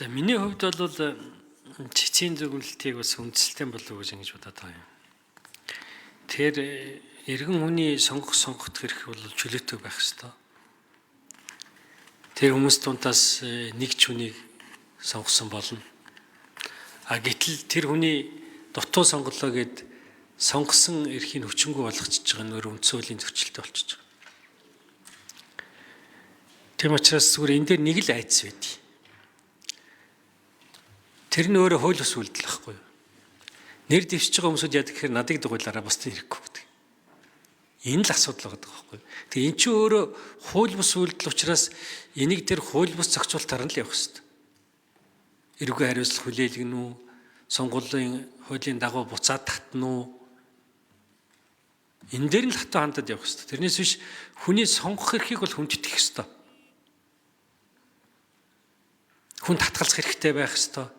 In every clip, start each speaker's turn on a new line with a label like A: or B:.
A: За, миний хувьд бол цэцгийн дүгнэлтийг бас үндэслэлтэй болов уу гэж ингэж бодоод байгаа юм. Тэгэхээр эргэн хүний сонгох эрх бол чөлөөтэй байх ёстой. Тэр хүмүүс дундаас нэг ч хүнийг сонгосон болно. А гэтэл тэр хүний дутуу сонголоо гэд сонгосон эрхийг хүчингүй болгочихж байгаа нь өөр үндсэн хуулийн зөрчилтэй болчихж байгаа. Тийм учраас зүгээр энэ дээр нэг л айдас байдаг. Тэр нь өөрөө хууль бус үйлдэл байхгүй юу? Нэр дэвшиж байгаа хүмүүсүүд яадаг гэхээр надыг дугуйлаараа бусдын хэрэггүй гэдэг. Энэ л асуудал байгаа байхгүй юу? Тэгээ эн чинь өөрөө хууль бус үйлдэл учраас энийг тэр хууль бус зохицуултаар нь л явах хэрэгтэй. Эрүүгийн хариуцлага хүлээлгэнэ үү? Сонгуулийн хуулийн дагуу буцаад татна уу? Энэ дээр нь л хатуу хандаад явах хэрэгтэй. Тэрнээс биш хүний сонгох эрхийг бол хүндэтгэх хэрэгтэй. Хүн татгалзах хэрэгтэй байх хэрэгтэй.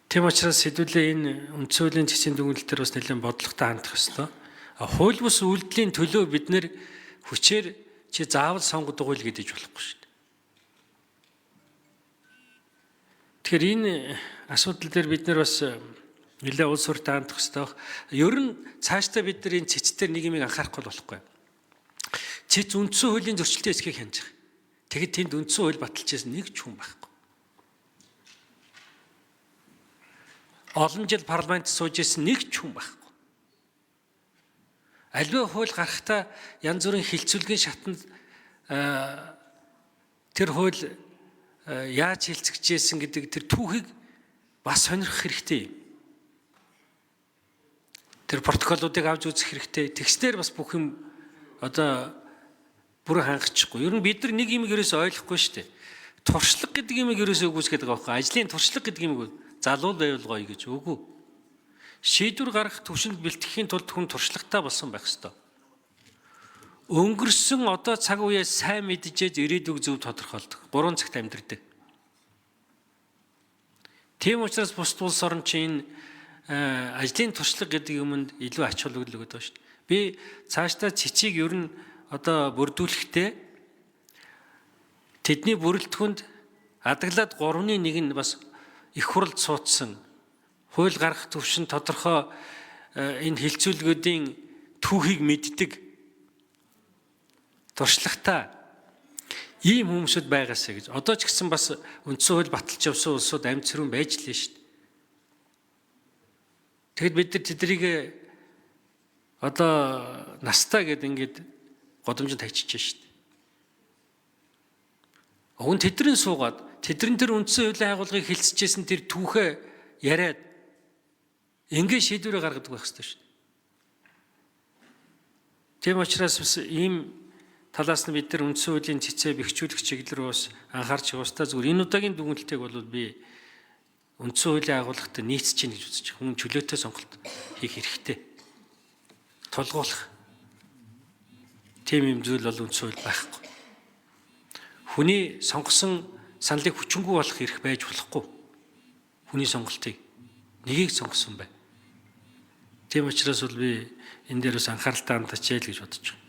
A: Тийм учраас хэдүүлээ энэ үндсэн хуулийн цэцгийн дүгнэлт төр бас нэлээд бодлоготой хандах ёстой. Хууль бус үйлдэлийн төлөө бид нэр хүчээр чи заавал сонгодог үйл гэдэж болохгүй шүү дээ. Тэгэхээр энэ асуудал дээр бид нар бас нэлээд улс төртэй хандах ёстой. Ер нь цаашдаа бид нар энэ цэцтэр нэг юм анхаарахгүй болохгүй. Цэц үндсэн хуулийн зөрчилтэй хэсгийг хянаж байгаа. Тэгэд тэнд үндсэн хууль баталж байсан нэг ч хүн байхгүй. Олон жил парламент сууж исэн нэг ч хүн байхгүй. Аливаа хууль гарахдаа янз бүрийн хилцүүлгийн шатанд тэр хууль яаж хилцэгчээсэн гэдэг тэр түүхийг бас сонирхох хэрэгтэй юм. Тэр протоколуудыг авч үзэх хэрэгтэй. Тэгснээр бас бүх юм одоо бүрэн хангачихгүй. Ер нь бид нар нэг юм ерөөсөө ойлгохгүй шүү дээ. Туршлага гэдэг юм ерөөсөө үгүйсгээд байгаа байхгүй. Ажлын туршлага гэдэг юм залуул байвал гоё гэж үгүй. Шийдвэр гаргах төвшөнд бэлтгэхийн тулд хүн туршлагатай болсон байх ёстой. Өнгөрсөн одоо цаг үеэ сайн мэджээж ирээдүг зөв тодорхойлдог. 3 цагт амьдардаг. Тийм учраас бусд улс орн чинь ажлын туршлага гэдэг юмд илүү ач холбогдол өгöd байгаа шүү дээ. Би цаашдаа цэцгийг ер нь одоо бүрдүүлэхдээ тэдний бүрэлдэхүүнд адаглаад 3-ны 1 нь бас их хурлд суудсан хууль гаргах төвшин тодорхой энэ хилцүүлгүүдийн түүхийг мэддэг туршлагатай ийм хүмүүсүүд байгаасаа гэж. Одоо ч гэсэн бас үндсэн хууль баталж явсан улсууд амьд цэрүүн байж лээ шүү дээ. Тэгэд бид нар тэднийг одоо настай гэд ингээд годомжинд тавьчихж шүү дээ. Уг нь тэдний суугаад тэдний тэр үндсэн хуулийн агуулгыг хилцэжсэн тэр түүхээ яриад ингээд шийдвэрээ гаргадаг байх хэрэгтэй шүү дээ. Тийм учраас бас ийм талаас нь бид нар үндсэн хуулийн цэцээ бэхжүүлэх чиглэл рүү бас анхаарч явах ёстой. Зүгээр энэ удаагийн дүгнэлтийг бол би үндсэн хуулийн агуулгатай нийцэж чинь гэж үзэж байгаа. Хүн чөлөөтэй сонголт хийх хэрэгтэй. Тулгуулах тийм юм зүйл бол үндсэн хууль байхгүй. Хүний сонгосон саналыг хүчингүй болох эрх байж болохгүй. Хүний сонголтыг нэгийг сонгосон бай. Тийм учраас бол би энэ дээр бас анхааралтай хандаж ял гэж бодож байна.